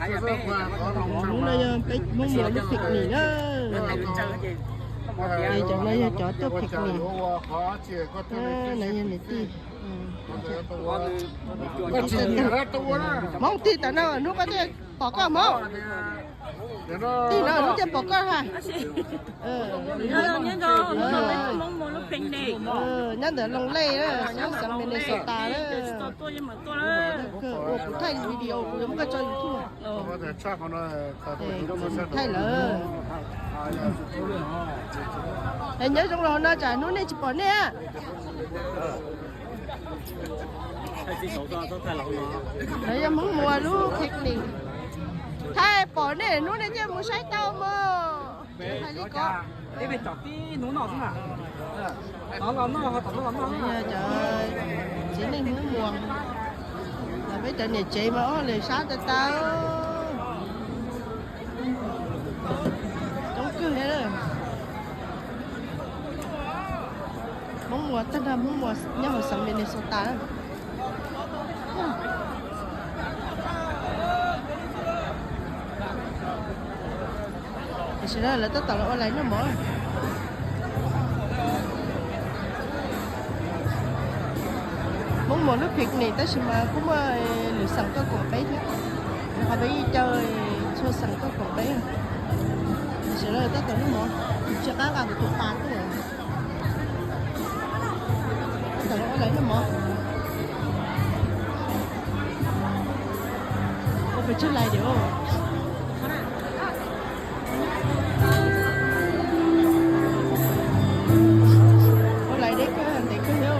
Hnub no yog peb Hmoob Muas lub picnic na. Ces cov no yog cov tuaj picnic. No yog niam tij. Hmoob tig tam no hnub koj thiaj pom koj Hmoob. Tig no hnub thiaj pom koj ha. Nyob ntawm Looj Lej, nyob xeev Minnesota na. Ua kuv thaij video kuv yuav muab koj tso YouTube. Thaij lawm. Es nyob zoo los no tsam hnub nej tsis pom nej. Lawv yog Hmoob Muas lub picnic. Thaij pom nej hnub nej thiaj mus saib tau mog. Hais li ko. Cov txiv neej Hmoob Muas, peb cov niam tsev mas ob leeg sab tas tas. Coob kawg li. Hmoob Muas tag nrho, Hmoob Muas nyob hauv xeev Minnesota. Tam sim no lawv tab tom los ua lais noj mov. Hmoob Muas lub picnic tab sis mas kuj muaj lwm xeem tuaj koom peb thiab. Qhov peb yeej caw txhua xeem tuaj koom peb. Tam sim no lawv tab tom noj mov, tsis qab nqa kuv tus pas tuaj. Tab tom los ua lais noj mov. Ua pes tsawg lais diam. Ua lais deb kawg, ntev kawg li.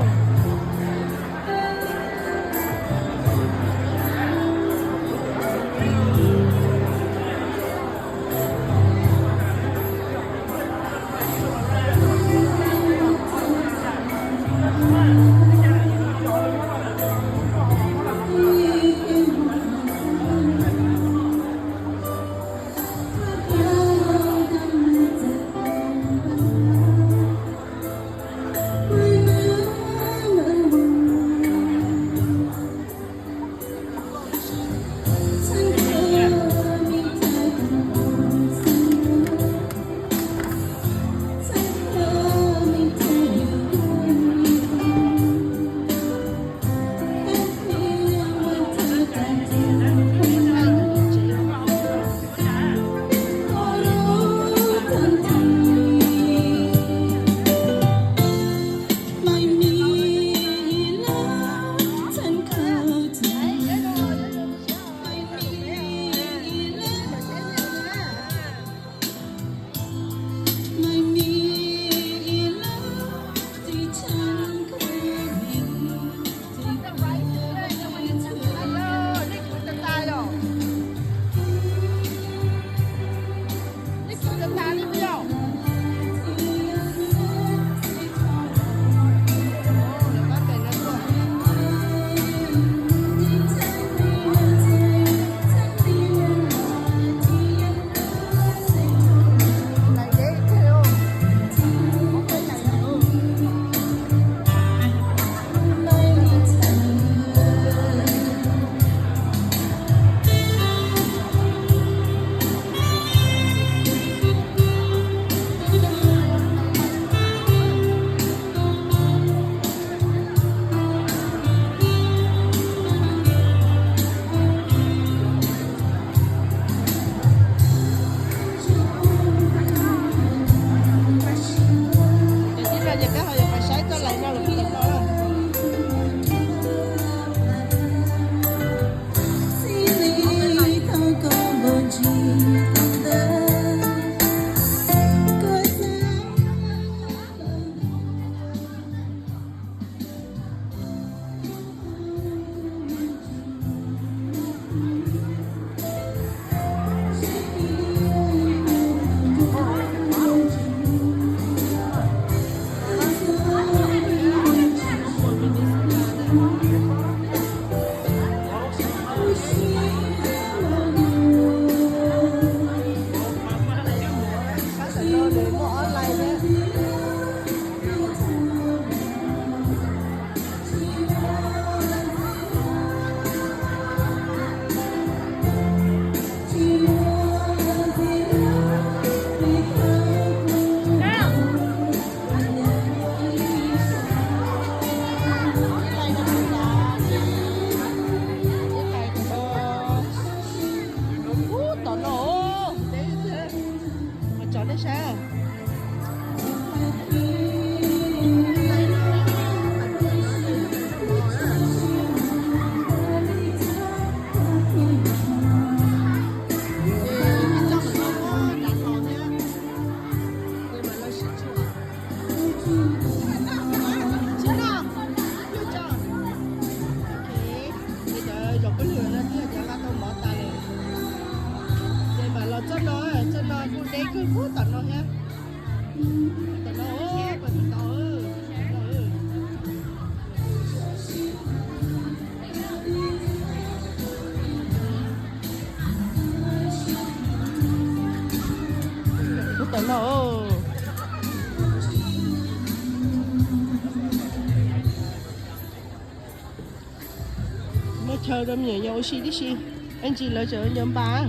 Sav. Ces cov zaum peb lug no thiab cov laj tau mov tas lawm. Ces mam los txoj no, txoj no kuj deb kawg puag tom no thiab. Tom no, tom no. Puag tom no. Muaj chaw rau me nyuam yaus ua si tib si. Ib ntsis lawv tseem ncaws npas.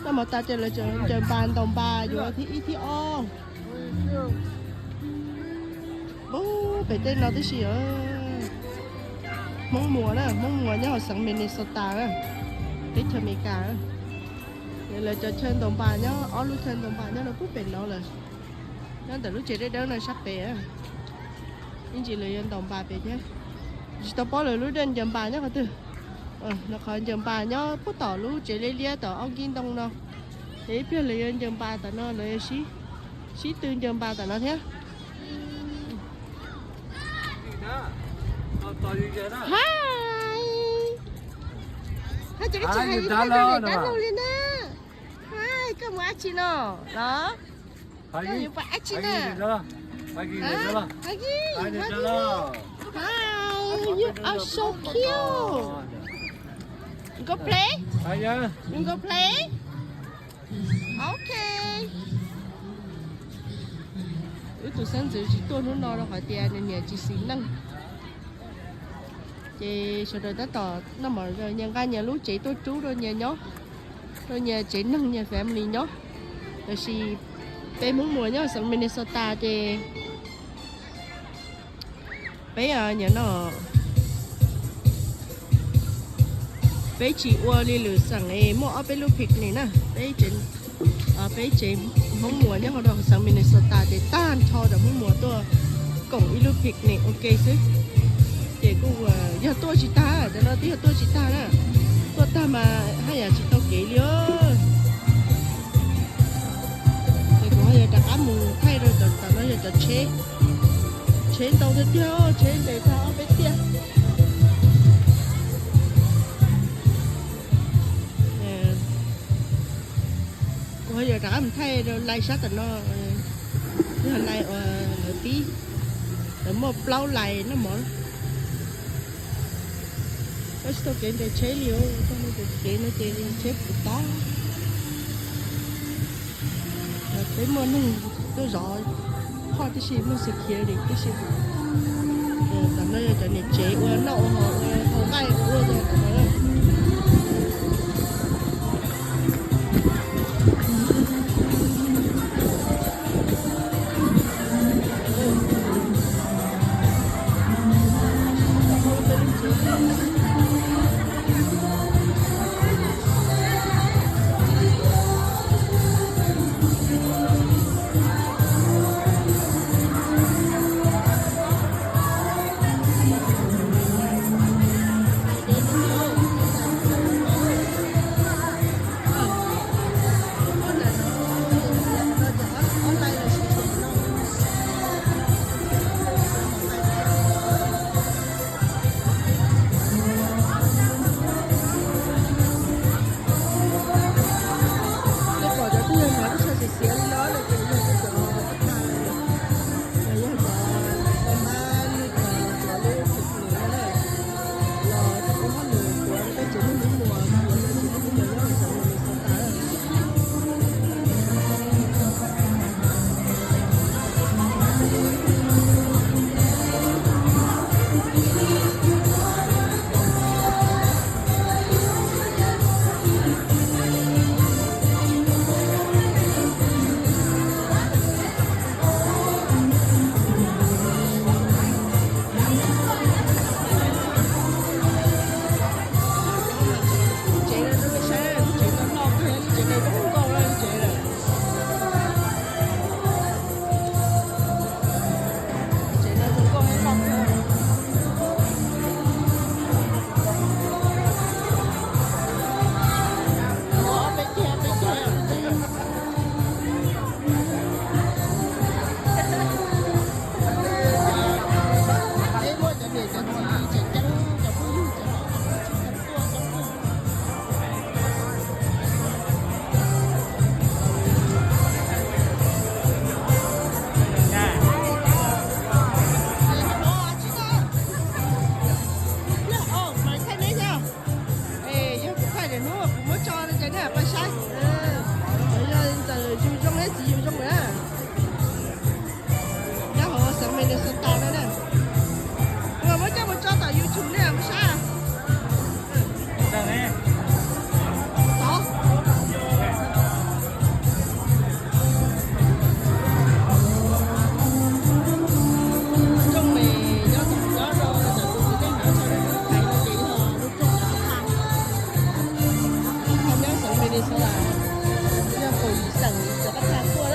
Noj mov tas ces lawv tseem ncaws npas, ntaus npas yuav thib ib thib ob. Pub pem tej no tib si. Hmoob Muas na, Hmoob Muas nyob hauv xeev Minnesota na, teb chaws Amelikas. Lawv cov chaw ntaus npas nyob, ob lub chaw ntaus npas nyob rau pub pem no lawm. Nyob ntawm lub tsev dawb dawb no sab pem. Ib ntsis lawv yuav ntaus npas pem thiab. Tsis tau paub lawv lub dej ncaws npas nyob qhov twg. No qhov ncaws npas nyob pub tom lub tsev liab liab tom ob nkib ntoo no. Ces ib pliag lawv yuav ncaws npas tom no, lawv yuav sib tw ncaws npas tom no thiab. Hi. Hi, koj mus dab tsi no los? Koj yuav mus dab tsi na? Hi, hi, hi. Hi, you are so cute. You go play? You go play? Ok. Wb tus xeeb ntxwv tsis tuaj hnub no rau qhov tias nws niam tsis xis neej. Ces sawv daws tab tom noj mov, nyias nqa nyias lub tsev tuaj rub rau nyias nyob, rau nyias tsev neeg nyias family nyob. Tab sis peb Hmoob Muas nyob xeev Minnesota ces peb nyiam no, peb tsis ua li lwm xeem es muaj ob peb lub picnic na. Peb tsev, peb tsev Hmoob Muas nyob hauv xeev Minnesota ces tag nrho cov Hmoob Muas tuaj koom ib lub picnic ua ke xwb. Ces kuj yog tuaj tsis tag, cov no twb yog tuaj tsis tag na. Tuaj tag mas haj yam tsis tau kev li os. Ces kuv ho yuav rov qab mus thaij rau cov, tom no yog cov tsheb, tsheb ntau tiag tiag, tsheb nres tag ob peb tiaj. Kuv ho yuav rov qab mus thaij rau lais sab tom no, yog lais uas lawv pib, lawv muaj plaub lais noj mov. Koj tsis tau kev nres tsheb li os, koj muaj kev no ces tsheb puv tod. Peb muaj neeg tuaj zov phoj tib si, muaj security tib si. Tom no yog cov niam tsev ua noj ua haus, ua hau nqaij ua ua tom no. Sau los yog kaum yim xeem cov qab thaj tuaj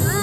na.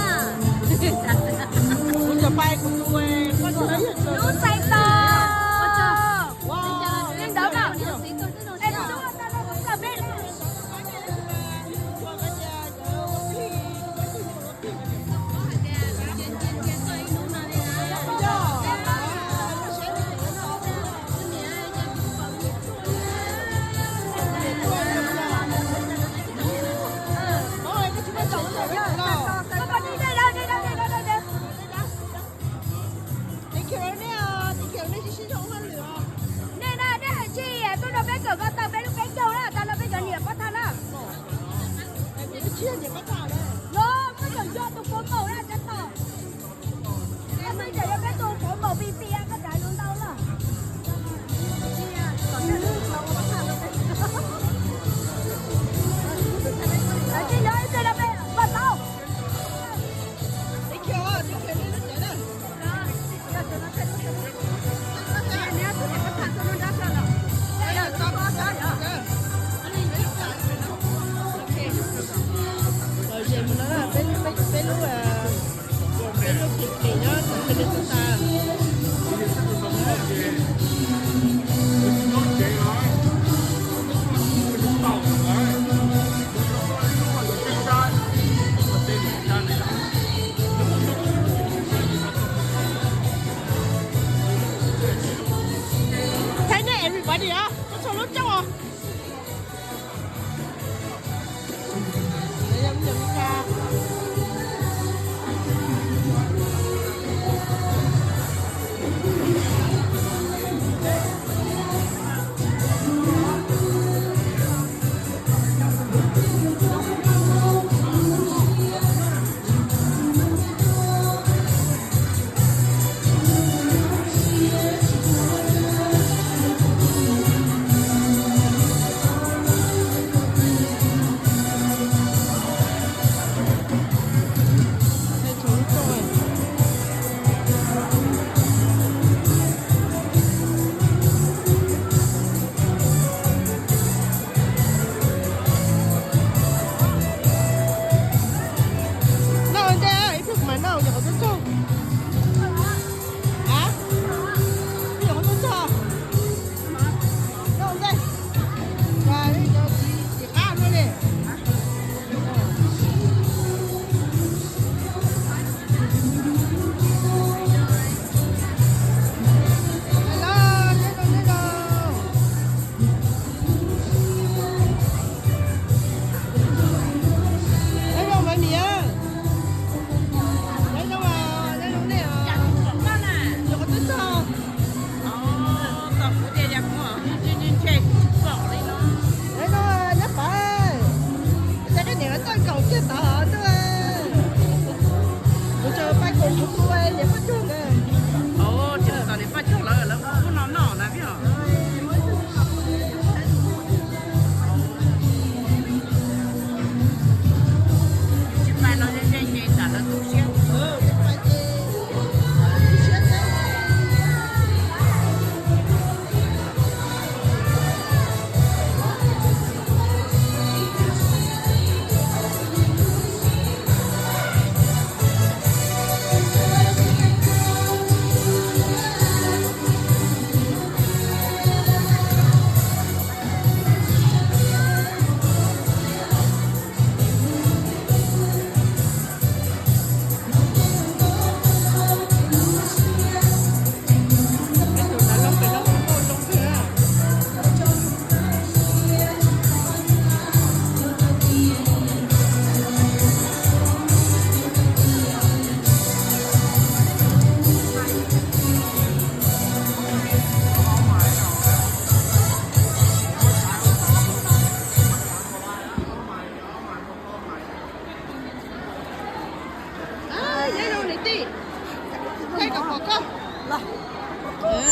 Thaij kom pom koj.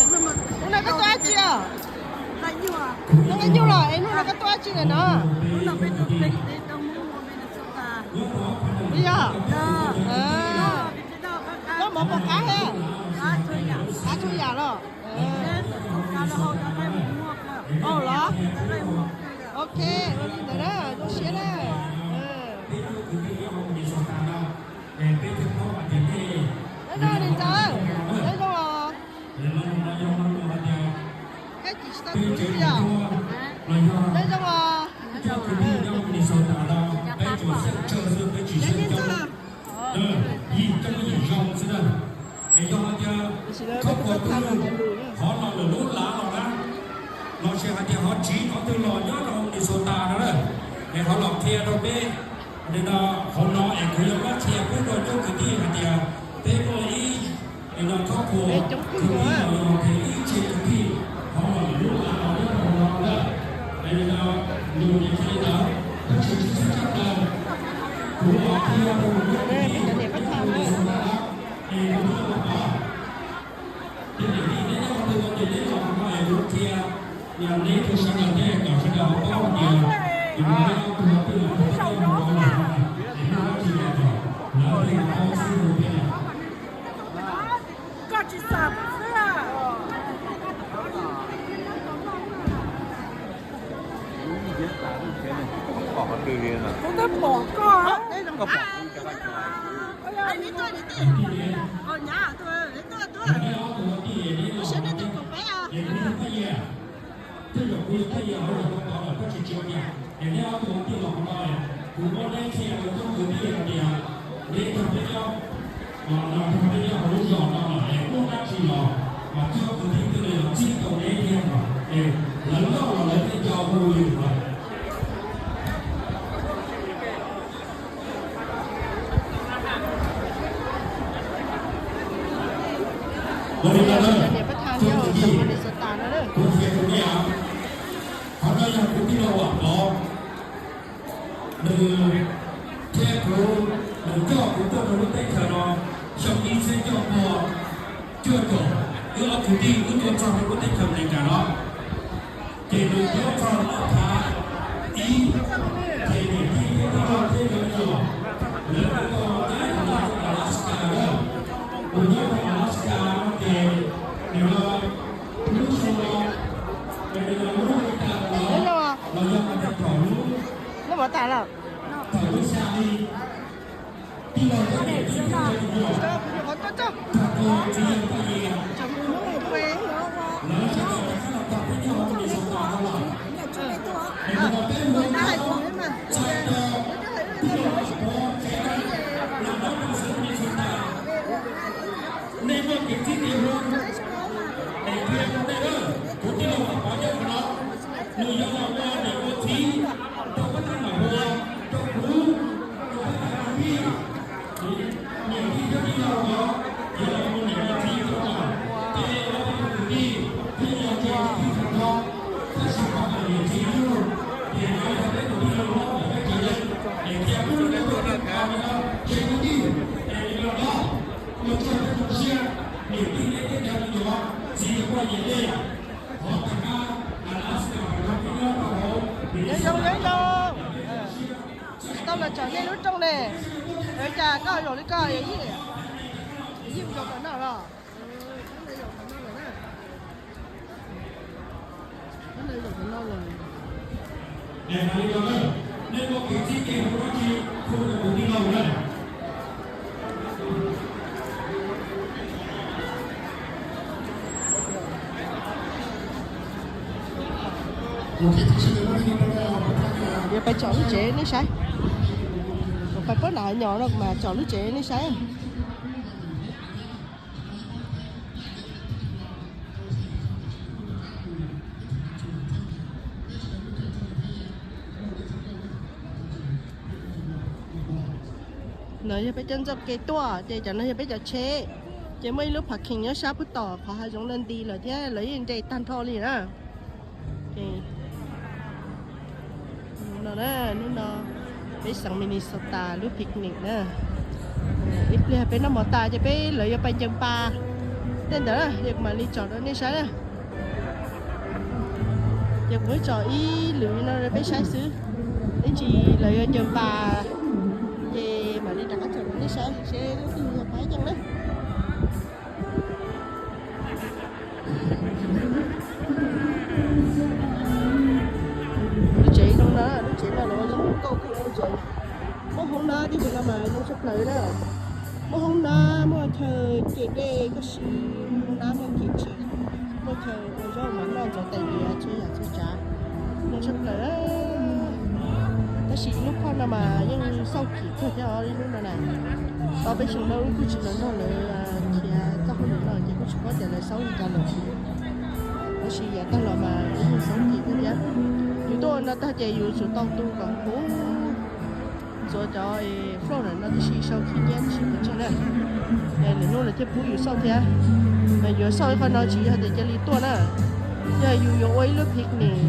Hnub no koj tuaj dab tsi os? Hnub no nyuj los es hnub no koj tuaj dab tsi lawm no? Yog. Noj mov puas qab thiab? Qab tshua yam los. Ua los? Ok, ua li ntawd na, zoo siab na. Nyob zoo li ntawd, nyob zoo os. Koj tsis tau tus li os. Nyob zoo os. Yog li ntawd. Yim coob yim zoo xwb na. Es yog hais tias koj puas twg qhov no lawm lub lav los na, los sis hais tias qhov tsiv qhov twg los nyob rau Minnesota no na, es qhov los qhia rau peb li no, qhov no es kuv yuav muab qhia pub rau coob kwv tij hais tias peb muaj ib li no koj puas kwv tij los yog tias ib tse kwv tij qhov no lawm lub lav los nyob rau hauv no na. Es li no nws li ntawd, tab sis tsis txhob tshaj plaws, kuv los qhia rau cov niam pab thaum na. Es kuv los pom. Ces niam tij neb nyob qhov twg no ces neb los qhov no es kuv qhia, yog neb rau sawv daws thiab kom sawv daws paub hais tias kuv los neb ob tug twb los rau peb teb no los no, es muaj dab tsi los kom lawv thiaj paub xwb rau peb na. Koj tsis xav xwb. Kuv twb pom koj. Tej zaum kuv yog thaj yeeb hauv zos Toj Tod lawm koj tsis tsim nyog, es neb ob tug tij laug qhov no, kuv muab neb qhia rau coob kwv tij hais tias neb nrog peb nyob, nrog peb nyob hauv lub zos no lawm es muaj dab tsi los mas coob kwv tij twb li los txib tau neb thiab no, es lawv loj los lawv thiaj nco hu yus lawm. Ua li no na, coob kwv tij, kuv qhia rau neb os, qhov no yog kuv tij laug Vam Pov, nws thiab kuv, nws coj kuv tuaj rau lub teb chaws no xyoo ib txhiab cuaj pua cuaj caum, wb ob kwv tij wb tuaj txog rau lub teb chaws Amelikas no. Ces nws tuaj txog noj thav ib, ces niam tij thiab tij laug thiab cov me nyuam, lawv kuj tau mus nyob rau Alaska na. Mus nyob rau Alaska no ces nim no lub xyoo no ces nws los lub li cas los, los yog hais tias thaum lub, thaum lub xya li, tij laug thiab niam tij thiab cov me nyuam tag nrho txiv yawg poj yawg, lawv sawv daws rov qab los tau peb nyob hauv Minnesota no lawm. Nim no peb mus txog rau tij laug Vam Pov tsev na, los nyob rau xeev Minnesota. Nej muaj kev txib kev hlub, es qhia rau nej na, kuv tij laug Vam Pov nyob qhov no, nws yuav los ua niam ua txiv rau pab tag nam hu, rau kuv, rau pab tag nam vij, niam tij thiab tij laug os, yuav los ua niam ua txiv rau mam, tej ob peb tug kwv tij, thiab yog tsev kwv tij tag nrho, tab sis pab tag niam txiv yug, ces yuav yog peb tus tij laug hlob ntawm peb tsev, es qhia pub rau nej tau tag nrho li no, tsev kwv tij, es li no los, ua tsaug rau tus siab, niam tij nej thiab cov me nyuam, txiv yawg poj yawg dej, qhov tag kab Alaska no peb nyob rau hauv Minnesota. Tsis tau los tsom nej lub rooj ne, cas koj zaum li koj, yij mus zaum tom no los? Nej muaj kev txib kev hu dab tsi hu rau kuv tij laug na. Yuav pais tsom lub tsev nej saib. Kuv pais puab nram nyom no mas tsom lub tsev nej saib. No yog peb cov ntxoj kev tuaj, ces cov no yog peb cov tsheb. Ces muaj ib lub parking nyob sab pub tom qhov hav zoov no nti lawm thiab, lawv yeej nres tag nrho li na. No na, hnub no peb xeev Minnesota lub picnic na. Ib pliag peb noj mov tas ces peb lawv yuav pais ncaws pas tej ntawd, ces kuv mam li tsom rau nej saib na. Ces kuv muab tsom ib lwm no rau peb saib xwb, ib ntsis lawv yuav ncaws pas, ces mam li rov qab tsom rau nej saib seb lub twg yog pab yeej na. Lub tsev zoo na, lub tsev no los zoo nkauj kawg lub tsev. Muaj hoob nab tej ntawd no mas zoo tshaj plaws na. Muaj hoob nab, muaj chaw ce dej koj siv, muaj hoob nab, muaj kitchen, muaj chaw ua zaub mov noj ntxuav tais diav txhua yam txhua tsav, zoo tshaj plaws. Tab sis lub phoj no mas yeej xauj kim kawg thiab os, ib lub no na. Tau peb xyoo no wb kuj tsis los nrog lawv khiav txoj hauj lwm no ces kuj tsis paub tias lawv xauj li cas lawm. Tab sis yav tag los mas yeej xauj kim kawg thiab. Yus tuaj ua no tag ces yus tsum tau tu kom huv ntxuav cov floor no tib si, sau khib nyiab tib si pov tseg na. Lwm hnub lawv thiaj pub yus xauj thiab. Mas yuav xauj ib qho no tsis yog tias cia li tuaj na. Yog yus yuav ua ib lub picnic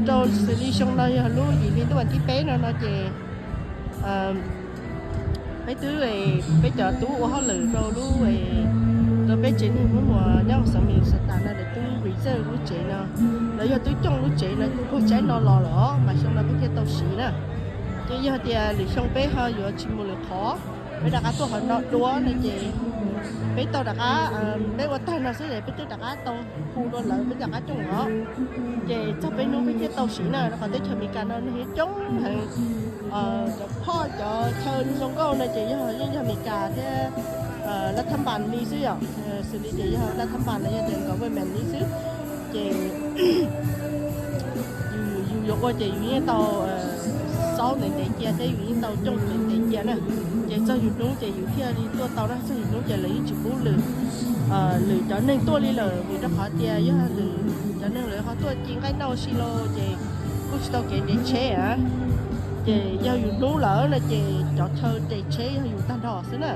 rau xws li xyoo no yog lub yim hli ntuj vas thib peb no no ces peb twb, peb cov tub ua hauj lwm rau lub, rau peb tsev neeg Hmoob uas nyob xeev Minnesota no lawv twb reserve lub tsev no, lawv yog twb cooj lub tsev no puag tsaib no los lawm os, mas xyoo no peb thiaj tau siv na. Ces yog tias lwm xyoo peb ho yuav tsis mus lwm qhov, peb rov qab tuaj qhov no dua no ces peb tau rov qab, peb ua tag no xwb es peb twb rov qab tau hu dua lawv peb rov qab cooj os. Ces txog peb hnub peb thiaj tau siv na, rau qhov teb chaws Amelikas no neeg coob heev. Cov phoj cov chaw zoo nkauj no ces yog yeej yog Amelikas thiab Laj Thab Npas li xwb yom. Xws li tias yog Laj Thab Npas no yog tias government li xwb. Ces yus yuav ua ces yus yeej tau xauj ntev ntev cia thiab yus yeej tau cooj ntev ntev cia na. Ces txog yus hnub ces yus thiaj li tuaj tau na, txog yus hnub ces lawv yeej tsis pub lwm, lwm cov neeg tuaj li lawm, vim rau qhov tias yog lwm cov neeg lawv ho tuaj ci nqaij noj si los ces kuj tsis tau kev nres tsheb a. Ces yog yus hnub lawm no ces cov chaw nres tsheb yog yus tag nrho xwb na.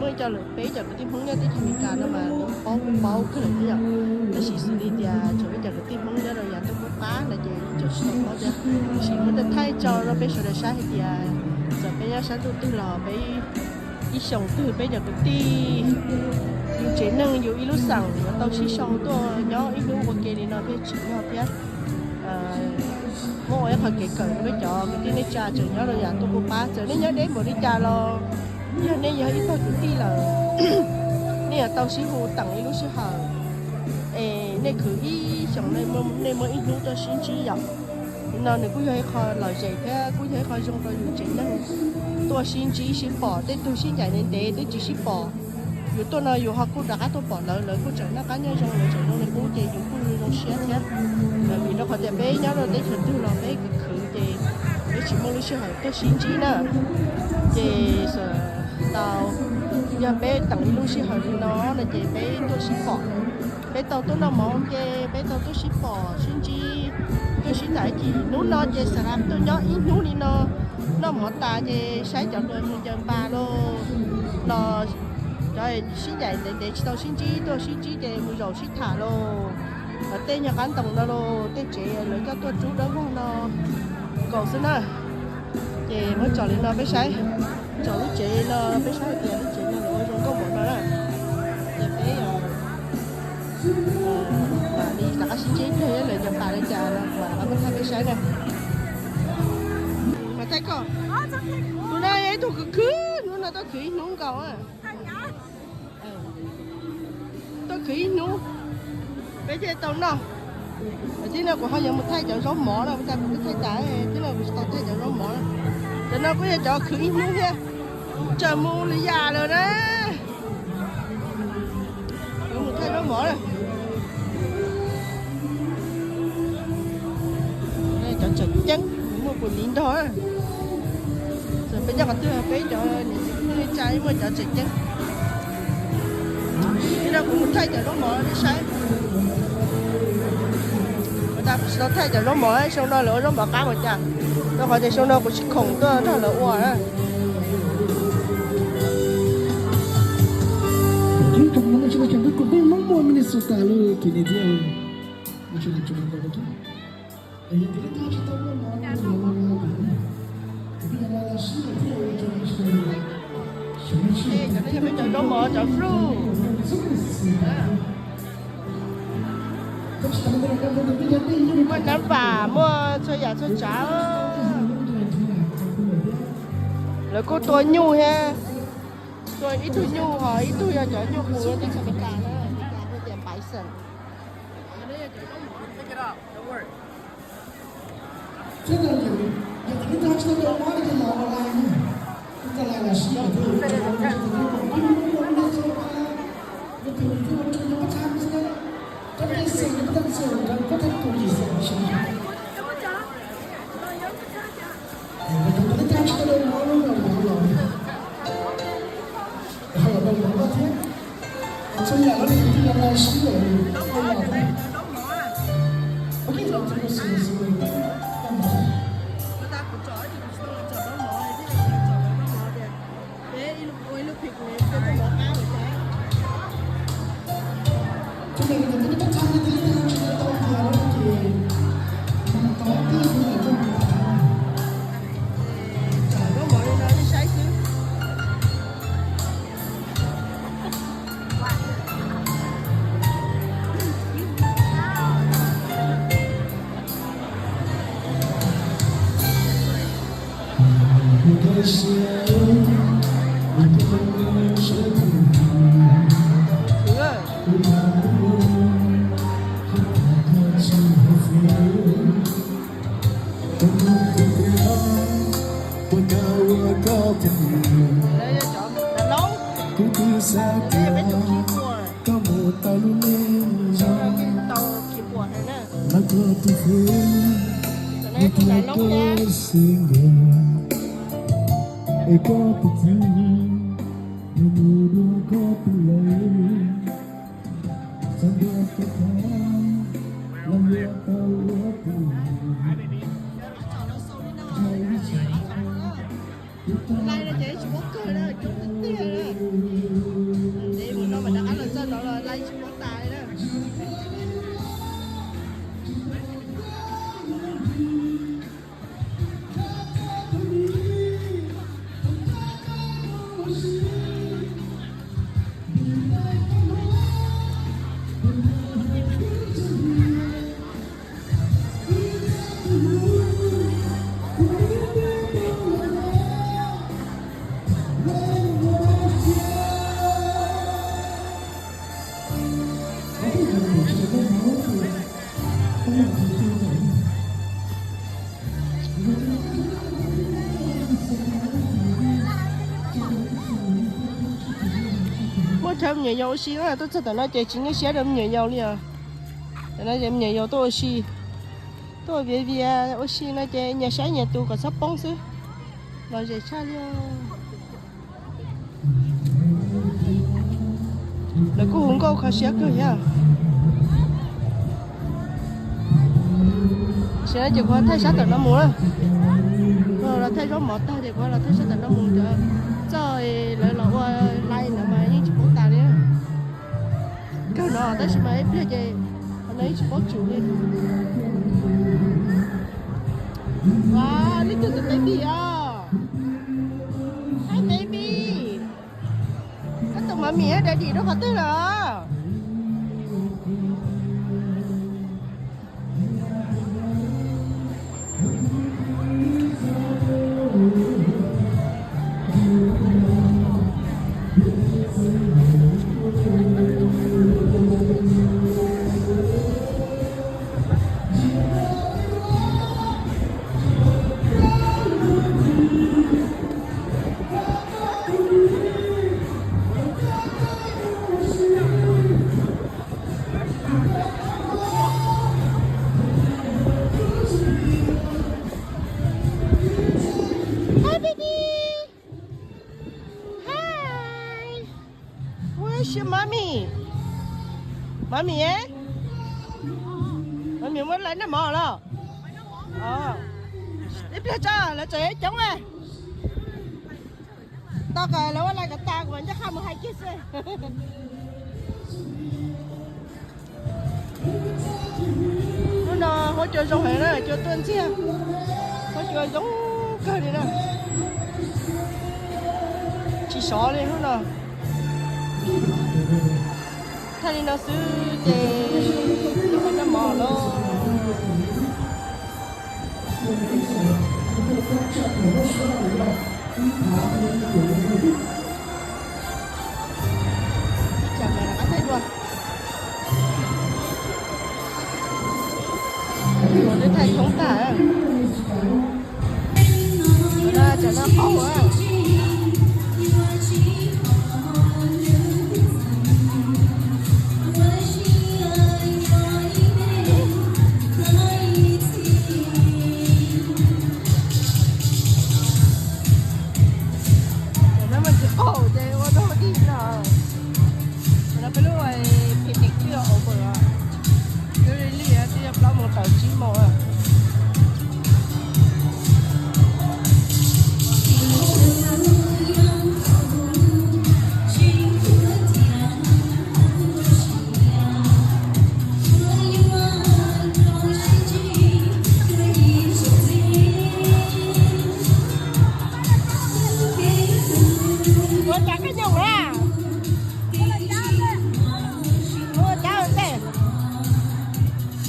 Muaj ib co lawm peb cov kwv tij Hmoob nyob teb chaws Amelikas no mas lawv paub paub kawg lawm thiab yom. Tab sis xws li tias txawm peb cov kwv tij Hmoob nyob rau yav ntuj qub qab no ces tseem tsis tau paub thiab. Tab sis muab thaij tso rau peb sawv daws saib hais tias txawm peb nyob sab ntuj twg los peb ib xyoos twg peb cov kwv tij, yus tsev neeg yus ib lub xeem yuav tau sib sau tuaj nyob ib hnub ua ke li no peb tsis yog thiab. Muab ua ib qho kev kawm rau peb cov kwv tij neej tsa tseem nyob rau yav ntuj qub qab, txawm nej nyob deb npaum li cas los yog nej yog ib tog kwv tij lawm, nej yuav tau sib hu teem ib lub sij hawm es nej khwv ib xyoos, nej muaj ib hnub tuaj sib ntsib yom. Li no nws kuj yog ib qho lom zem thiab kuj yog ib qho zoo rau yus tsev neeg tuaj sib ntsib sib pom, tej tug sib ncaim ntev ntev twb tsis sib pom. Yus tuaj no yus ho kuj rov qab tuaj pom lawv, lawv kuj tseem noj qab nyob zoo, lawv tseem zoo li qub ces yus kuj zoo siab thiab. Vim rau qhov tias peb nyob rau teb chaws twg los peb khwv khwv ces peb tsis muaj lub sij hawm tuaj sib ntsib na. Ces tau, yog peb teem ib lub sij hawm li no no ces peb tuaj sib pom, peb tau tuaj noj mov ua ke, peb tau tuaj sib pom sib ntsib, tuaj sib tham ib chim. Hnub no ces xav tuaj nyob ib hnub li no, noj mov tas ces saib cov hluas mus ncaws pas lauj, los cov sib ncaim ntev ntev tsis tau sib ntsib tuaj sib ntsib ces mus zaum sib tham lauj. Tej nyuag qab ntoo no lauj, tej tsev lawv coj tuaj rub dawb vog no nkaus xwb na. Ces muab tsom li no peb saib, tsom lub tsev no peb saib hais tias lub tsev no lawv ua zoo nkauj npaum no na. Ces peb mam li rov qab sib ntsib ib pliag lawv ncaws pas li cas no kuv mam rov qab muab thaij peb saib na. Mas thaij koj, tus no yog ib tug khwv khwv, hnub no tuaj khwv ib hnub nkaus. Tuaj khwv ib hnub, peb thiaj tau noj. Tib no kuv ho yuav mus thaij cov zaub mov na, ua cas kuv twb thaij tas, tib no kuv tsis tau thaij cov zaub mov na. Cov no kuj yog cov khwv ib hnub thiab, tseem mus lwm yam lawm na. Yuav mus thaij zaub mov na. Cov tseem ceeb muaj kuv liv nrog. Txawm peb nyob qhov twg peb cov niam txiv kwv tij neej tsa muaj cov tseem ceeb. Tib no kuv mus thaij cov zaub mov nej saib. Ua cas kuv tsis tau thaij cov zaub mov, xyoo no lawv ua zaub mov qab ua cas, rau qhov tias xyoo no kuv tsis khoom tuaj nrog lawv ua na. Minnesota lub kis nis thiab. Cov zaub mov, cov fruit. Muaj nab vam, muaj txhua yam txhua tsav. Lawv kuj tua nyuj thiab, tua ib tug nyuj ho ib tug yog cov nyuj qus tib txhia Meskas na, tias bison. Kuv twb xav tias koj mus tau lub neej zoo, mas koj tus hluas nws tuaj koj xwb nkaus, es koj tus txiv nws mus dua koj tus lawm. Txog ntua rau qhov los yuav tau ua tus Lais no ces tsis paub kawg na, coob tiag tiag na. Ntev mus no mas rov qab los txog no los lais tsis paub tas li na. Muaj tsawg me nyuam yaus ua si na, tuaj txog tom no ces tsis nyuaj siab rau me nyuam yaus li os. Tam no ces me nyuam yaus tuaj ua si, tuaj viav vias ua si no ces nyias saib nyias tus kom txhob poob xwb. Lom zem tshaj li. Lawv kuj hu nkauj kho siab kawg thiab. Tam sim no ces kuv thaij sab tom no mus na. Kuv los thaij zaub mov tag ces kuv los thaij sab tom no mus, cov txoj lawv los ua lais ntawd mas yeej tsis paub tas li. Kawg no tab sis mas ib pliag ces qhov no yeej tsis paub tsum li. Ua, lub twg tus baby os? Hi baby. Koj tus mommy daddy rau qhov twg lawm? Hi baby. Hi. Where's your mommy? Mommy, eh? Mommy muab lais noj mov los? Ib pliag tso, lawv tseem coob. Tau kom lawv ua lais kom tas kuv mam ncaj qha mus hais kiag xwb. Hnub no huab cua zoo heev na, cua tuaj ntxiag. Huab cua zoo kawg li na. Tsis sov li hnub no. Thaij li no xwb ces noj mov lawm. Ib tsam mam rov qab thaij dua. Ua twb thaij thoob tag. Cov no qaug a. Cov no mas tsis qaug ces ua dog dig no. Cov no peb lub picnic twb yuav over os. Twb li li twb yuav plaub moos tawm tsib moos. Ua cas koj nyob ua, ua cas ua ntej,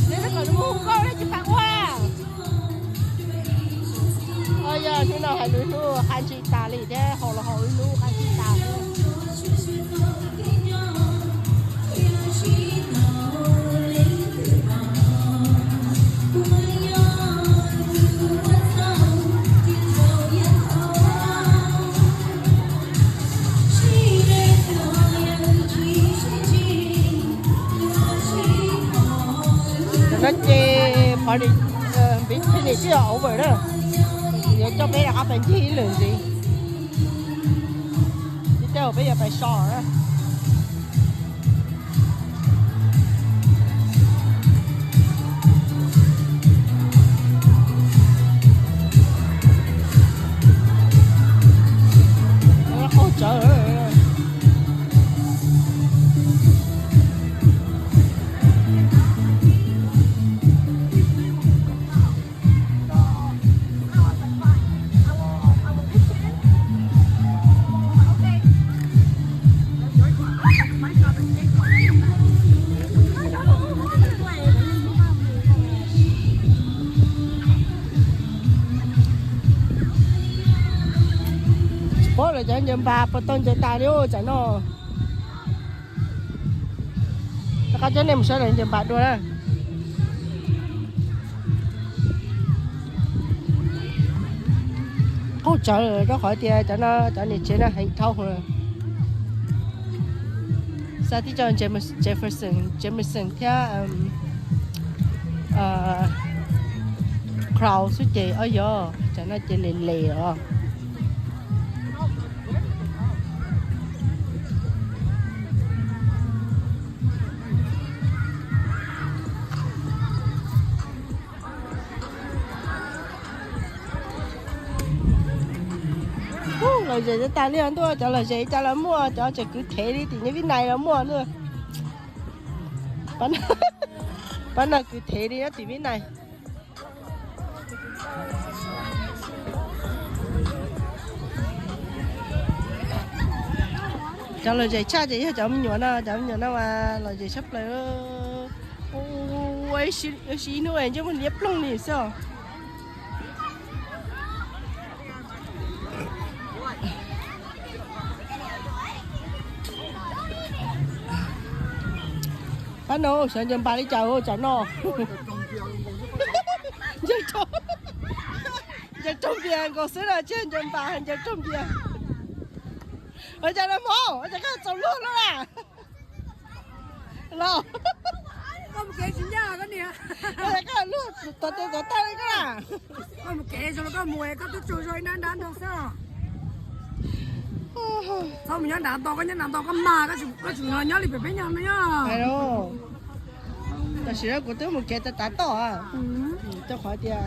nws kom nws mus hu nkauj thiab tsis pab ua. Yog hnub no hais lus hnub qab ntsis tas li thiab, haus los haus ib hnub qab ntsis tas. Cov no ces party, picnic twb yuav over na, yuav coj peb rov qab pais ncig ib lwm ntxiv, tib teb peb yuav pais so na. Qaug tsawv. Tsis paub lawv cov ncaws npas puas tau ncaws tas li ub tsam no. Rov qab coj nej mus saib lawv ncaws npas dua na. Qaug tsawv rau qhov tias cov no cov niam tsev no heev dhau lawm. Xav tib co Jameson, Jameson thiab Crown xwb ces ob yog cov no ces les les os. Lom zem tas li ntuj, cov lom zem cas los muaj, cov tseem kwv thev li tim Nyab Vib Nais los muaj na. Pab no kwv thev li nyob tim Vib Nais. Cov lom zem tshaj ces yog cov me nyuam no, cov me nyuam no mas lom zem tshaj plaws. Ua ib hnub ntsej muag liab ploog li xwb os. Pab no xyov ncaws npas li cas tsam no. Ncaws raug npias nkaus xwb na, tsis ncaws npas, ncaws raug npias. Ua cas no mog, ua cas koj txaus luag luaj na? Los, koj mus kev tsis ncaj koj niam. Ua cas koj luag tod tes tod taw li koj na? Koj mus kev zoo los koj mus, koj twb tsaug zog ib nrab nrab nrog xwb. Txhob mus nyob nrad ntau, koj nyob nrad ntau koj mag, koj tsis los nyob li pem peb nyob no. Tam sim no kuv twb mus kev tas tav toj, rau qhov tias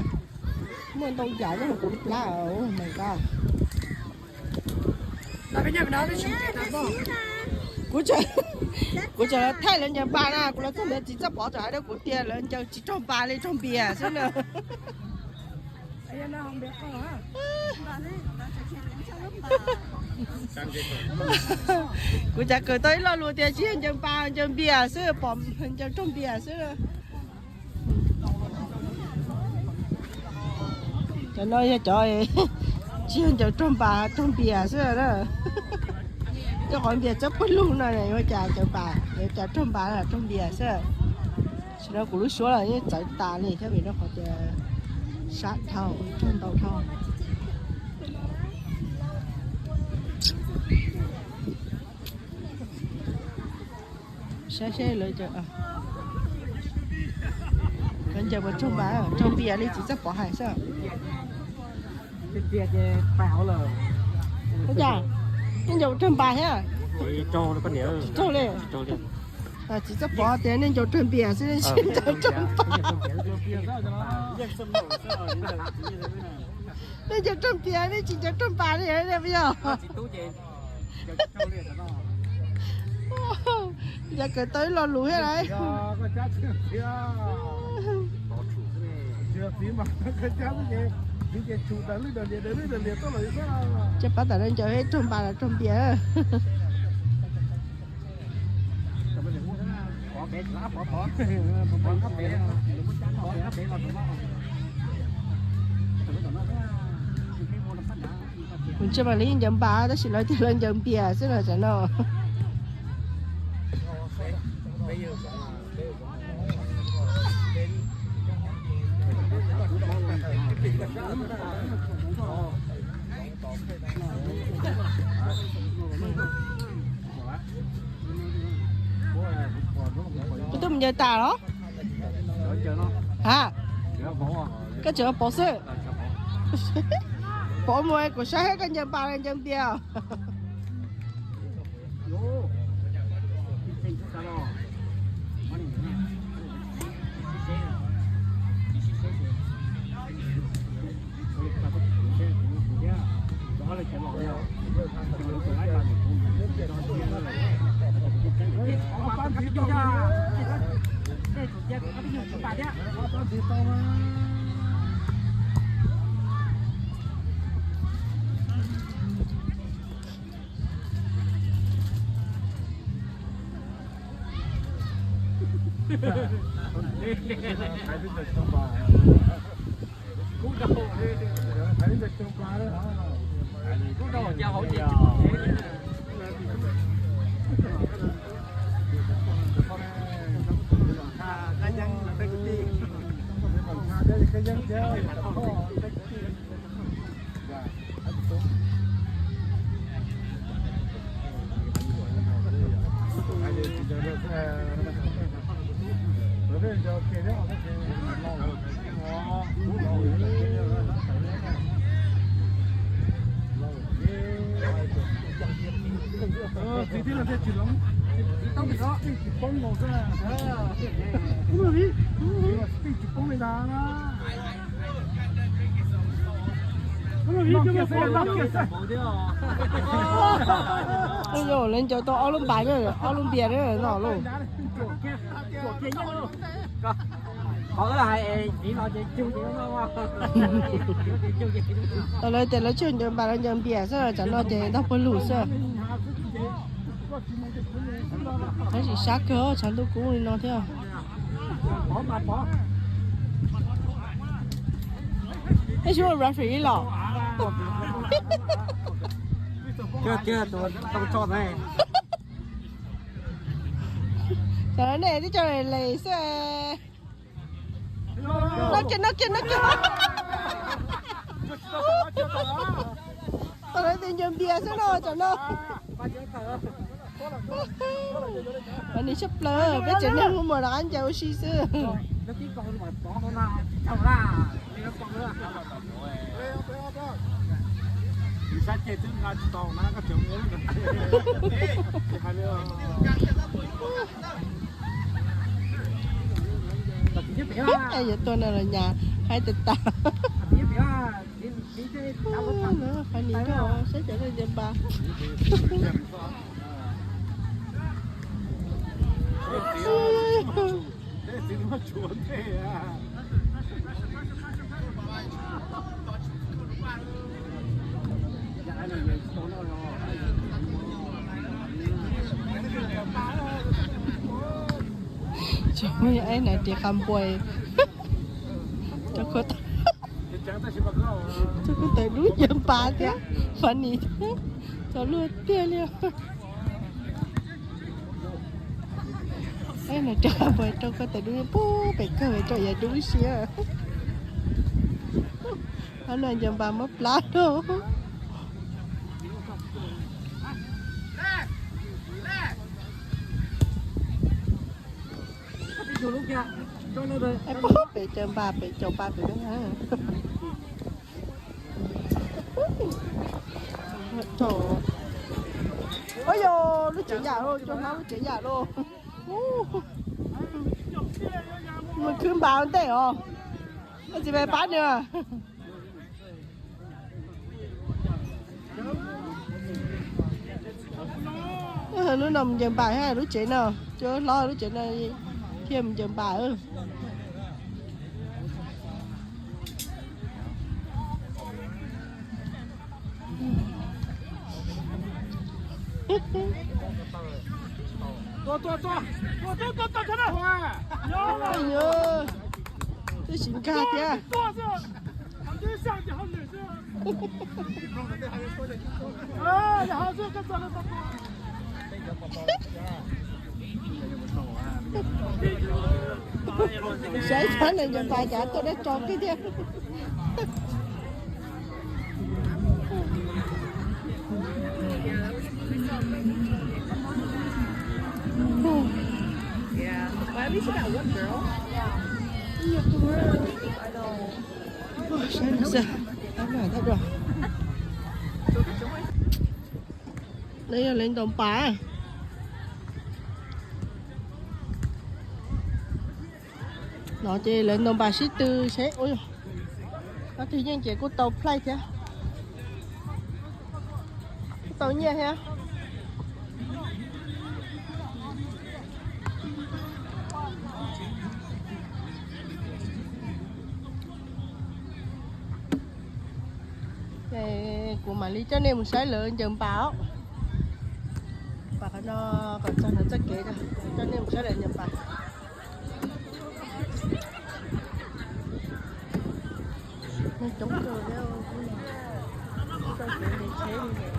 muaj ntau yam nyob hauv kuv lub plab mas nqa. Kuv, kuv tseem thaij lawv ncaws npas na, kuv los txog ntawd txiv Txoj Pov txawm hais rau kuv tias lawv ncaws tsis raug npas li, raug npias xwb na. Kuv cas kawm tau ib lo lus tias tsis yog ncaws npas ncaws npias xwb, pom ncaws raug npias xwb. Cov no yog cov tsis yog ncaws raug npas raug npias xwb na. Cov qhov npias txawb pawg lug no yuav cas ncaws npas, yuav cas raug npas raug npias xwb. Tam sim no kuv lub suab los yeej txawv tas li thiab vim rau qhov tias sab dhau, raug ntau dhau. Saib seb lawv cov, lawv ncaws puas raug npas, raug npias li txiv Txawj Pov hais xwb. Ua cas nej ncaws puas raug npas thiab? Tsis raug li. Txiv Txawj Pov tias nej ncaws raug npias xwb, nej tsis ncaws raug npas. Nej ncaws raug npias, nej tsis ncaws raug npas li puas yog? Yog kawm tau ib lo lus thiab lauj. Coj pab tam no ncaws ib raug npas los raug npias. Kuv ntsia mam li ncaws npas tab sis lawv tias lawv ncaws npias xwb los tsam no. Koj twb mus ncaws tas los? Ha, koj tseem pov xwb. Pov mus kuv saib koj ncaws npas los ncaws npias. Lawv ncaws tau ob lub npas, ob lub npias no lauj. Tau lawv tias lawv tsis ncaws npas, lawv ncaws npias xwb, tsam no ces ntau pawg lug xwb. Tab sis sab kawg, tshav ntuj kub li no thiab. Ej, tsis muaj referee los? Tam no nej twb coj les xwb. No kiag, no kiag, no kiag. Tam no tias ncaws npias xwb no, tam no. Ua li tshaj plaws, peb tsev neeg muaj muag rov qab ncaws ua si xwb. Yuav tuaj no los nyas haib tas tas. Funny kawg, saib cov neeg ncaws npas. Ib na ris qhov npua, rau kuv tawm dub ncaws npas thiab, funny thiab, txaus luag tiag li. Ib na ris qhov npua rau kuv tawm dub, pub pem kawg rau yav dub siab. Ob no ncaws npas muab plab rau. Pem caws npas, pem caum npas pem. Ua yog lub tsev yam lauj, cua hlob lub tsev yam lauj. Mus khwv npas ua ntej os. Tsis pab nws. Lub no mus ncaws npas thiab, lub tsev no, cua hlob lub tsev no thiaj mus ncaws npas. Twb tsis nkag thiab. Saib txog nws ncaws npas cas tuaj dab tso kiag thiab. Saib no xwb, tab no thaj dua. Lawv yog lawv ntaus npas. No ces lawv ntaus npas sib tw seb, ua, ob tug yeej ces kuj tau play thiab, kuj tau nyiaj thiab. Ces kuv mam li coj nej mus saib lawv ncaws npas os. Pas qhov no kom txog ntawm txoj kev, coj nej mus saib lawv ncaws npas. Neeg coob kawg thiab, txoj kev nqis tsheb li.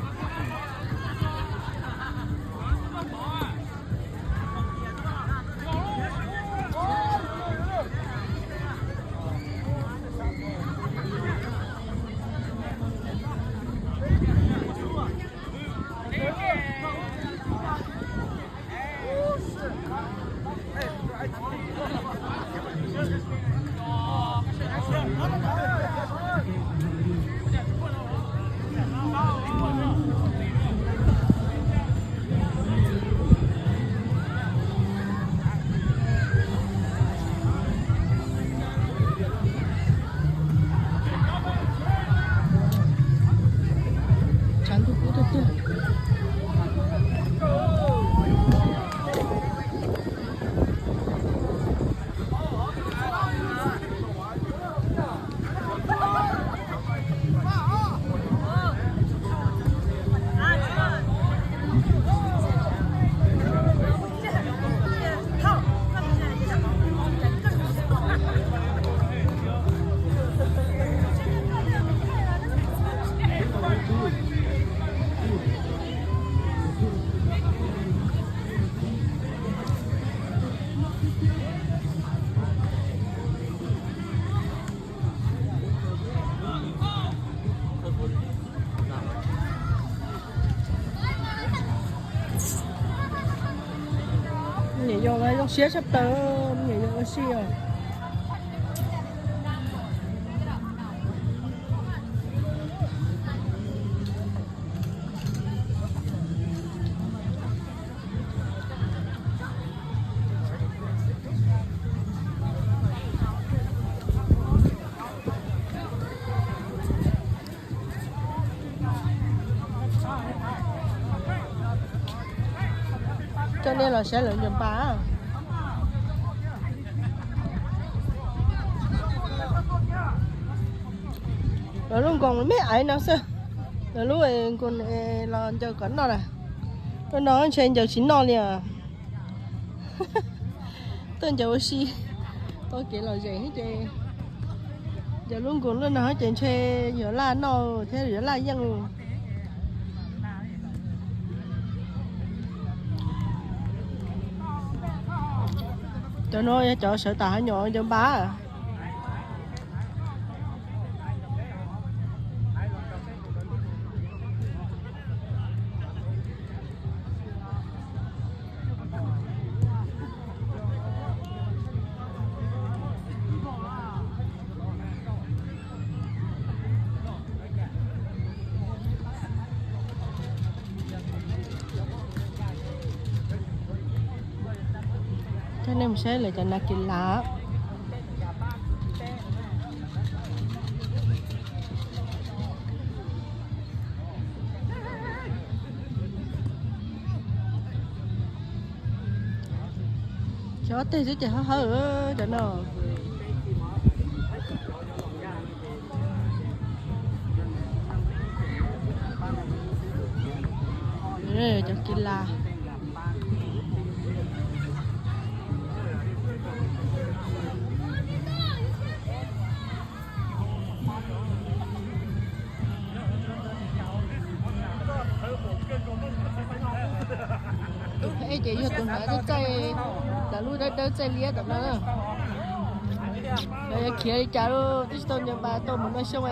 Tshav ntuj kub tiag tiag. Me nyuam yaus zoo siab tshaj plaws, me nyuam yaus ua si os. Coj nej los saib lawv ncaws npas. Lawv lub nkoos me aiv no xwb. Lawv lub nkoos los ncaws kom noj na. Lub no ntshe ncaws tsis noj li os. Tuaj ncaws ua si, tau kev lom zem thiab ces ncaws lub nkoos loj no ces ntshe yuav laj noj thiab yuav laj yeej. Cov no yog cov sawv tam hav nyom ncaws npas. Coj nej mus saib lawv cov nas kis las. Cov ob teg xwb ces hawb hawb cov no. Cov kis las. Tus phem ces yog tus hnav txaij, cov lub dawb dawb txaij liab tom no. Lawv yuav khiav li cas lawm twb tsis tau nco npa tau mus noj xyoob.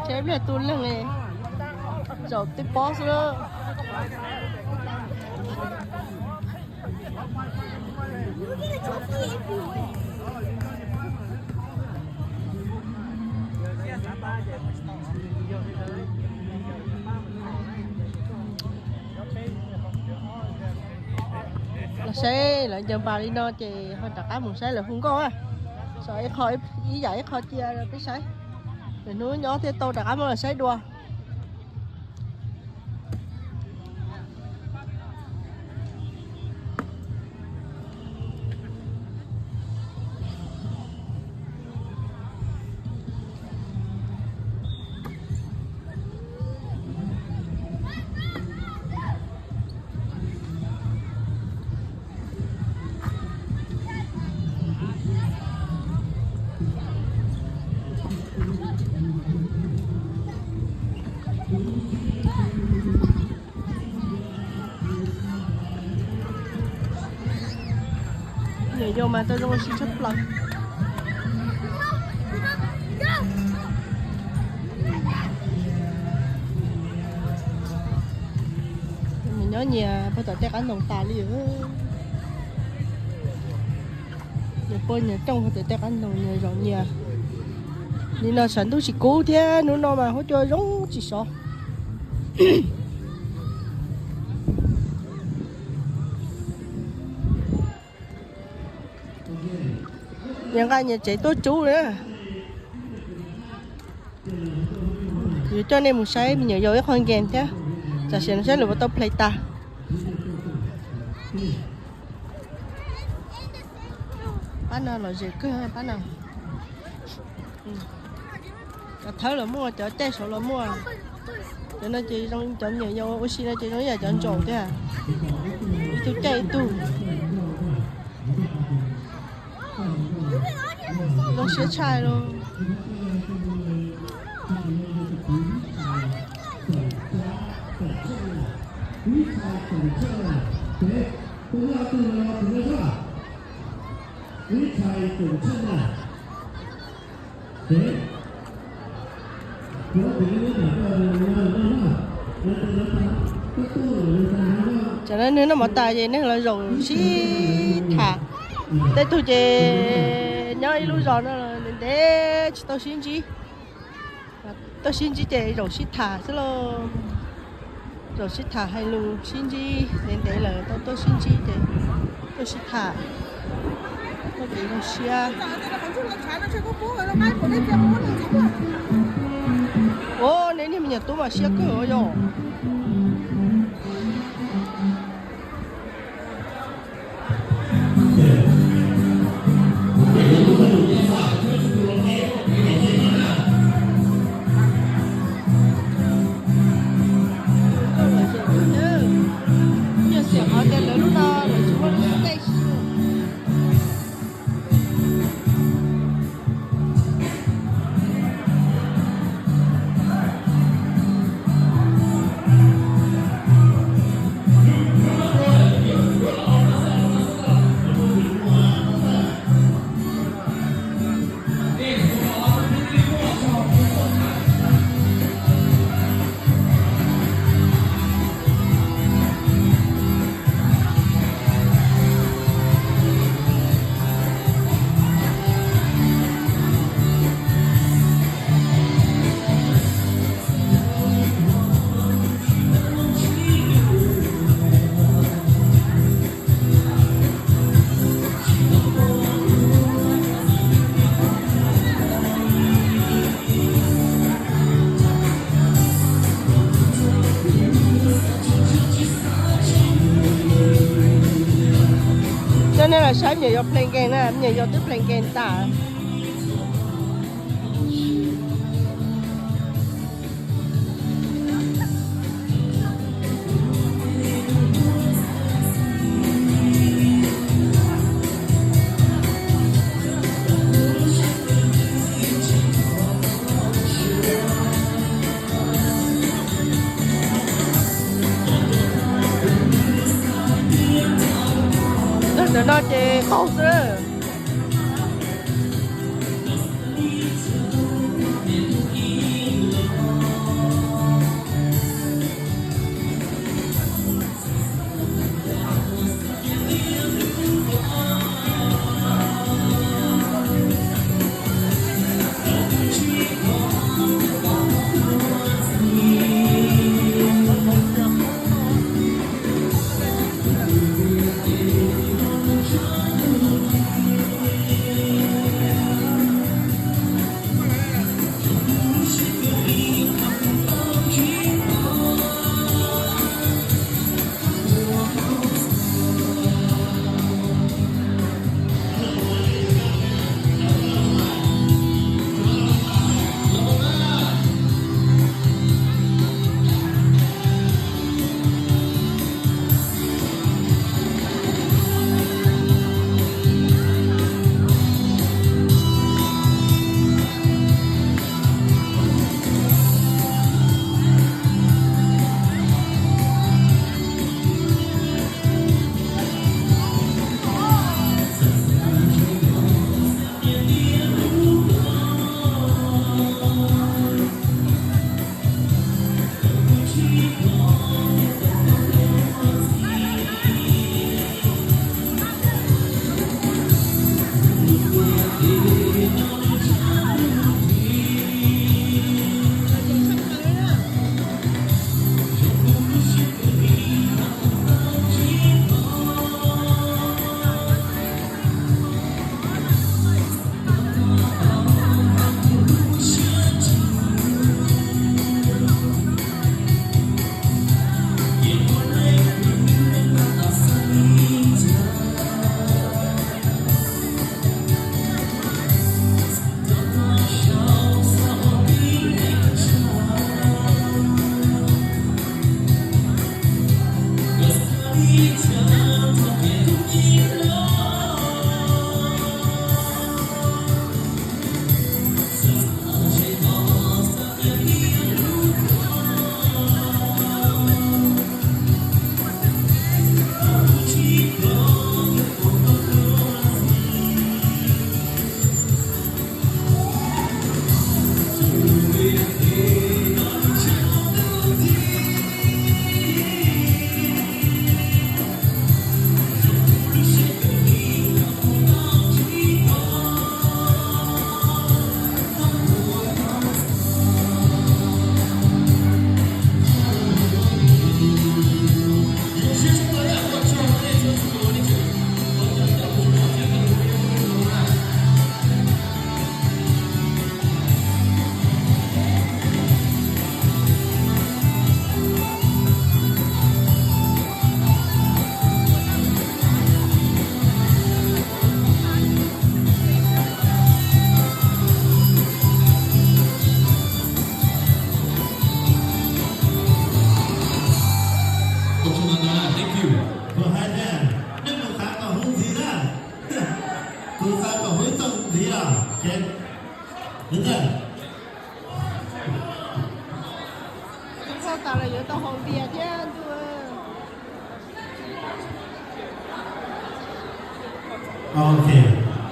Tshaib plab tu leeg li, zaum tib pob xwb lawm. Los saib lawv ncaws npas li no ces ho rov qab mus saib lawv hu nkauj. Saib ib qho, ib yam ib qho cia rau peb saib. Lwm hnub nyob thiaj tau rov qab muab los saib dua. Nyiam yau mas tau zoo ua si tshaj plaws. Nws nyob nyias puag tom tej qab ntoo tas li. Nyias puag nyias rooj puag tom tej qab ntoo nyias zaum nyias. Nim no tshav ntuj tsis kub thiab, hnub no mas huab cua zoo tsis sov. Nyias nqa nyias tsev tuaj tsub na. Yuav coj nej mus saib me nyuam yaus ib qho game thiab, tam sim no saib lawv puas tau play tas. Pab no lom zem kawg pab no. Cov thawb los muaj, cov caij saud los muaj. Cov no ces zoo cov me nyuam yaus ua si no ces zoo ib yam cov ntsaum thiab, ib tug caij ib tug. Zoo siab tshaj li. Cov no neeg noj mov tas ces neeg los zaum sib tham. Tej tug ces nyob ib lub zos no ntev ntev tsis tau sib ntsib. Tau sib ntsib ces zaum sib tham xwb lauj. Zaum sib tham hais lus sib ntsib ntev ntev lawm tau tuaj sib ntsib ces tuaj sib tham, tuaj kev zoo siab. Ua, nej niag me nyuam tub mas siab kawg yom. Saib me nyuam yaus play game na, me nyuam yaus twb play game tas. Ntawm no ces qaug xwb. Kuv hais tias nej mus xav kom huv ntxiv na. Kuv xav kom huv txog ntxiv os. Ntag. Tau tas los yuav tau haus npias thiab ntuj. Ok,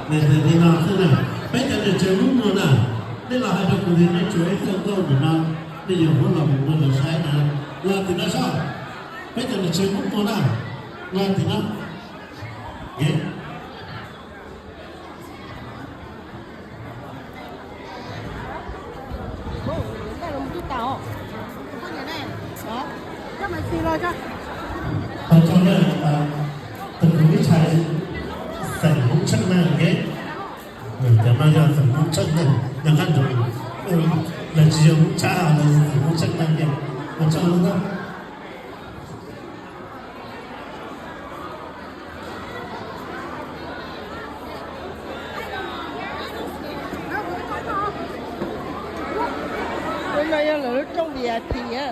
nws hais li no xwb na, peb cov niam tsev Hmoob Muas na, nej los hais rau kuv tias nej tsuas ib xeem nkauj ntawm no, nej yuav muab los mus ua lawv saib na, los tim no soj, peb cov niam tsev Hmoob Muas na, los tim no. Tus kuv ib txhais xeem Hmoob Tsheej Neeg, cov no yog xeem Hmoob Tsheej Neeg, yog nqaj nroos, lawv tsis yog Hmoob Tsab, lawv xeem Hmoob Tsheej Neeg, mus tso lub na. No yog lawv lub rooj V I P a.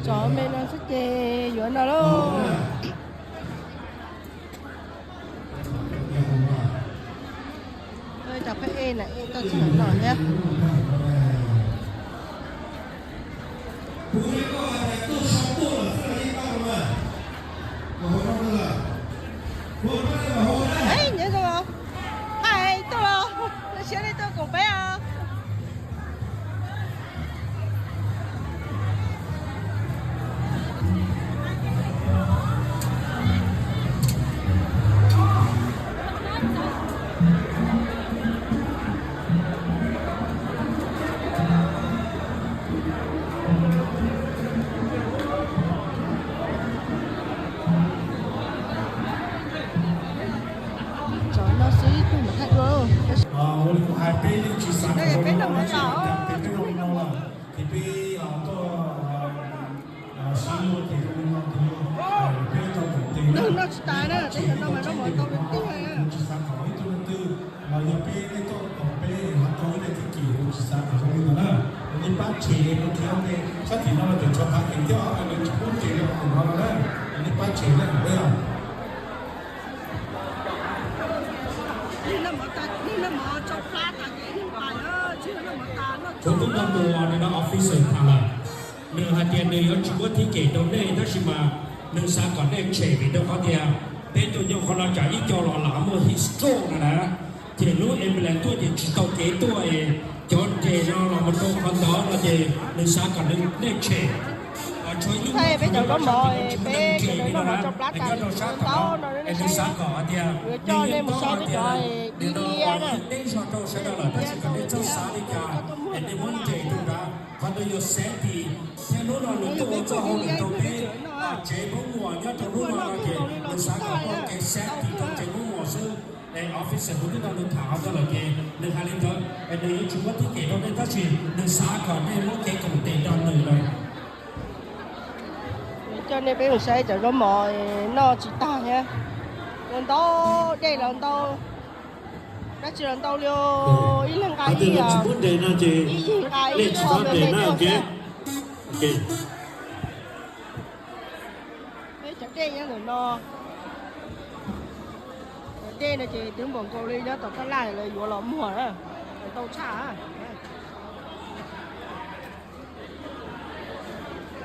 Tso me no xwb ces yuav no lauj. Cov phab ej na, ej tau txog no thiab. Ej, nyob zoo, hais tuaj los, siab nej tuaj koom peb os. Tso no xwb, kuj mam thaij dua. Tab sis peb noj mov tas, peb noj mov tas. Ces peb tuaj sib luag ces zoo li no ces peb tau koom tes na, noj tsis tas na, tej no mas noj mov tau tiag tiag. Kuv tsis xav kom ib tug leej twg los yog peb nej tuaj koom peb ho tau ib daim txij kim, kuv tsis xav kom zoo li ntawd na. Nej pab tshem mus nrhiav sab tim no los cov tshuav qhav heev thiab, nws tsis pub tshem li tus no no na. Nej pab tshem na os. Kuv twb nrog tus nim no officer tham lawm, nws hais tias nws yuav tsis muab thib kem rau nej tab sis mas nws xav kom nej tshem vim rau qhov tias peb tuaj nyob qhov no tsam ib co los lam muaj heat stroke no na, ces lub ambulance tuaj ces tsis tau kev tuaj es cov nres no los mus rau qhov ntawd no ces nws xav kom nej tshem. Thaij peb cov zaub mov, peb cov zaub mov tso plab tas, ntau no nej saib, yuav coj nej mus saib peb cov dib liab na. Dib liab, dib liab, koj tuaj muag, qhov ntawd yog safety thiab hnub no nws tuaj ua txoj hauj lwm rau peb tsev Hmoob Muas nyob rau hnub no no ces nws xav kom muaj kev safety rau tsev Hmoob Muas xwb. Officer kuv twb nrog nws tham qhov ntawd lawm ces nws hais li ntawd, nws yuav tsis muab thib kem rau nej tab sis nws xav kom nej muab kev koom tes rau nws lawm. Coj nej peb mus saib cov zaub mov noj tsis tag thiab. Ntau, dej los ntau, dab tsi los ntau li, ib leeg nqa ib, ib yig nqa ib qho me me tuaj xwb. Peb cov dej nyob ntawm no, cov dej no ces twb npaum nkaus li nyob tom taj laj lawv yuav los muag na, ntau tshaj.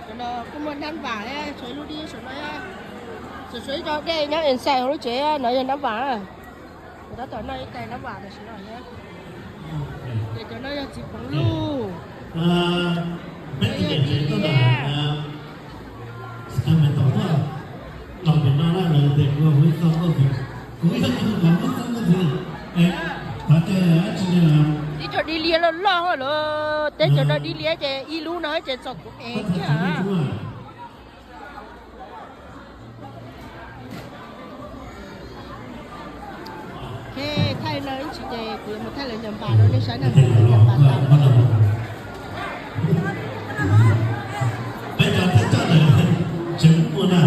Cov no kuj muaj nab vam, tshuav ib lub dib saum no, tshuav ib co dej nyob inside hauv lub tsev no yog nab vam. Kuv tab tom noj ib tais nab vam tam sim no thiab. Ces cov no yog txiv poov luj. Dib liab. Ib co dib liab loj loj lawm, teb cov no dib liab ces ib lub no ces txog kuv ev kiag. Thaij no ib tsis ces kuv yuav mus thaij lawv cov npas rau nej saib na, lawv cov npas tas. Peb cov thawj coj ntawm tsev Hmoob Muas na.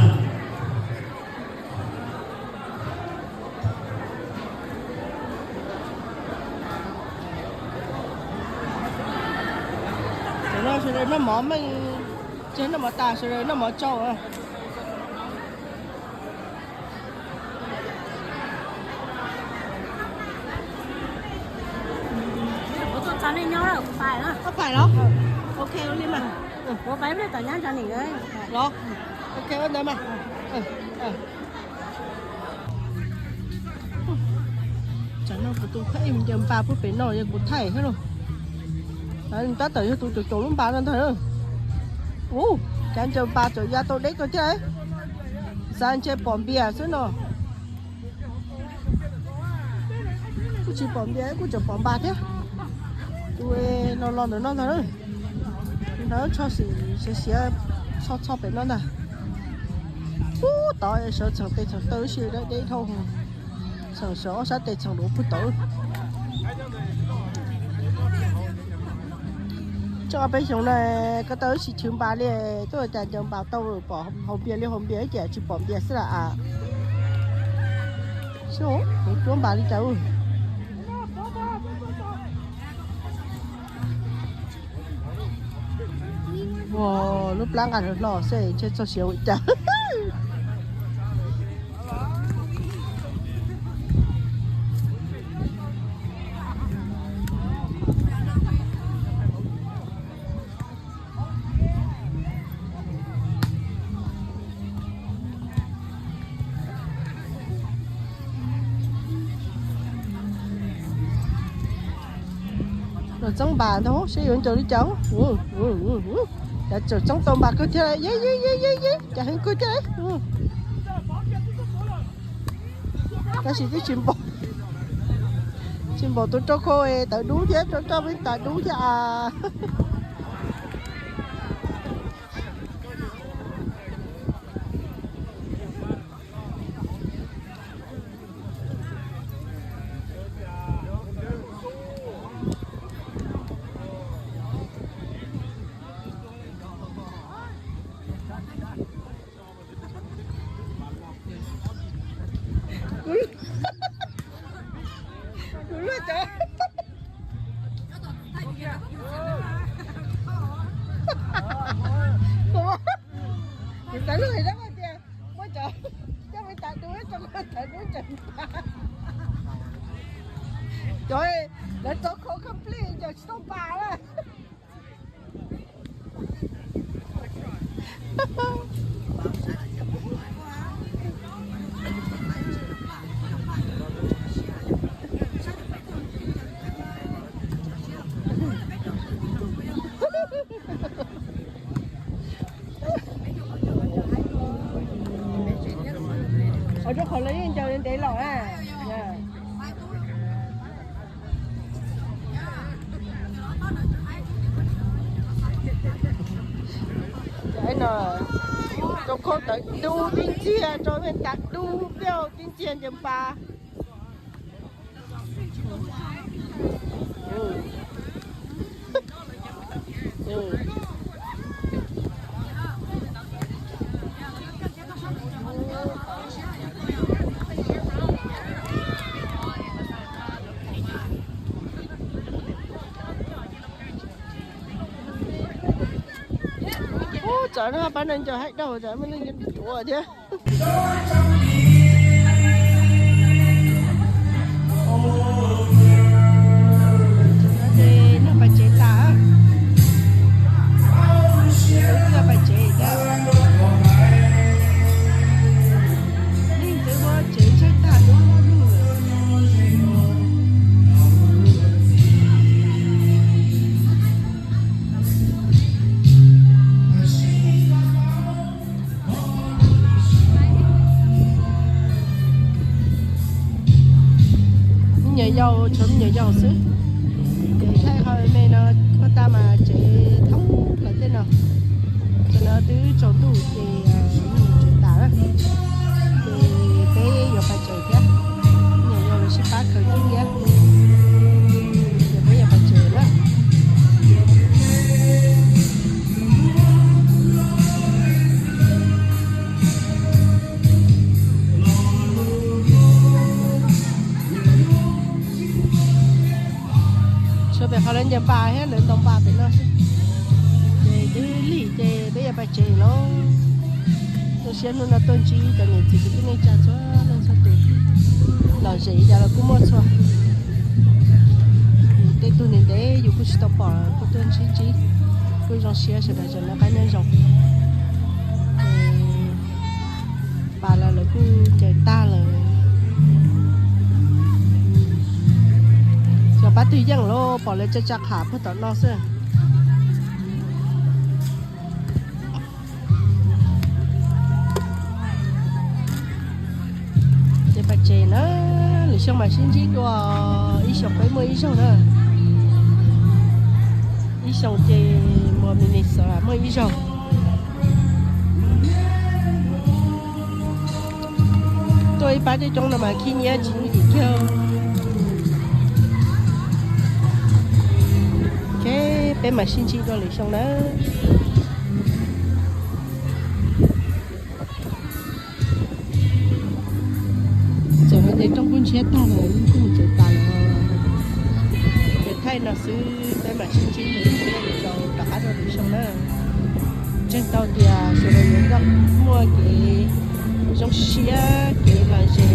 Cov no sawv daws noj mov meej, tsis noj mov tas sawv daws noj mov tsau. Kuv tuaj txog nej nyob lawm, kuv pais na. Koj pais los? Ok, ua li mas. Kuv pais pliag tom nyab nrog nim los. Ok, ua ntawd mas. No kuv tus thaij ncaws npas puag pem no yog kuv thaij thiab lauj. Tab tom yog tus caum caum lub npas no ntag. Ua cas ncaws npas tseem ya tau deb kawg thiab. Xav ntshe pom npias xwb no. Kuj tsis pom npias kuj tseem pom npas thiab. Tus no los ntawm no ntag. Ntawd tsho xim siav siav txho txho pem no ntag. Ub, tod sawv txheem tes txheem taw ib si deb dhau. Txheem sawv ob sab tes txheem dua puag tod. Tso peb xyoo na, ko taw ib si chwv npas li, tuaj cas ncaws npas tau pom haus npias li haus npias ib ce tsis pom npias xwb las as. Xyov cuab npas li cas. Ua lub plab nqa hlo hlo xwb ntshe txog siav ua cas. Los txeeb npas ntag seb yuav ncaws li cas. Cas tseem txeeb tau npas kawg thiab, ye ye ye ye, cas heev kawg thiab. Tab sis twb tsis npaum, tsis npaum tus rau khau tawv dub thiab, rau rau peb tawv dub thiab as. Kuv luaj cov, kuv tawv luaj hais dab tias muab cov, coj me tas dub, cov me tas dub cov npas, cov lawv tau khau complete ncaws tsis tau npas lawm. Ua rau qhov lawv yeej ncaws ntev los na. Cov no rau khau tawv dub tib ntxiag, rau me tas dub peb tib ntxiag ncaws npas. Ub, tsov no pab neeg ncaws haib dhau, tsov muaj neeg ncaws ruam thiab. Ces noj pas tsev tas, noj pas tsev thiab. Leej twg muab tsev tshaib tag lub lug lawm. Me nyuam yaus, tshuav me nyuam yaus xwb. Ces thaij qhov me no, qhov tag mas tsev thoob plaws tej no. Tam no twb tsaus ntuj ces tsev tas lawm. Ces peb yuav pais tsev thiab. Me nyuam yaus sib pab khaws tib thiab. Ces peb yuav pais tsev lawm. Tshuav pem qhov lawv ncaws npas thiab lawv ntaus npas pem no xwb. Ces twb lig ces peb yuav pais tsev lawm. Zoo siab hnub no tuaj ntsib cov niam txiv kwv tij neej tsa txhua leej txhua tus. Lom zem cas los kuj muaj txhua. Tej tug ntev ntev yus kuj tsis tau pom kuj tuaj ntsib ntsib. Kuj zoo siab sawv daws tseem noj qab nyob zoo. Pas los lawv kuj ncaws tag lawm. Qab twg yeej los pom lawv tsa tsa qham puag tom no xwb. Ces pais tsev na, lwm xyoo mas sib ntsib dua, ib xyoos peb muaj ib zaug na. Ib xyoos ces mus Minnesota muaj ib zaug. Tuaj ib pab coob coob no mas khib nyiab tsis muaj tim kiag. Ok, peb mam sib ntsib dua lwm xyoo na. Txawm hais tias rooj kub ntshiab tag lawm, kuj mus tsev tas lawm. Ces thaij no xwb, peb mam sib ntsib rau tom qab rau lwm xyoo na. Ntseeg tau tias sawv daws yuav muaj kev zoo siab, kev lom zem,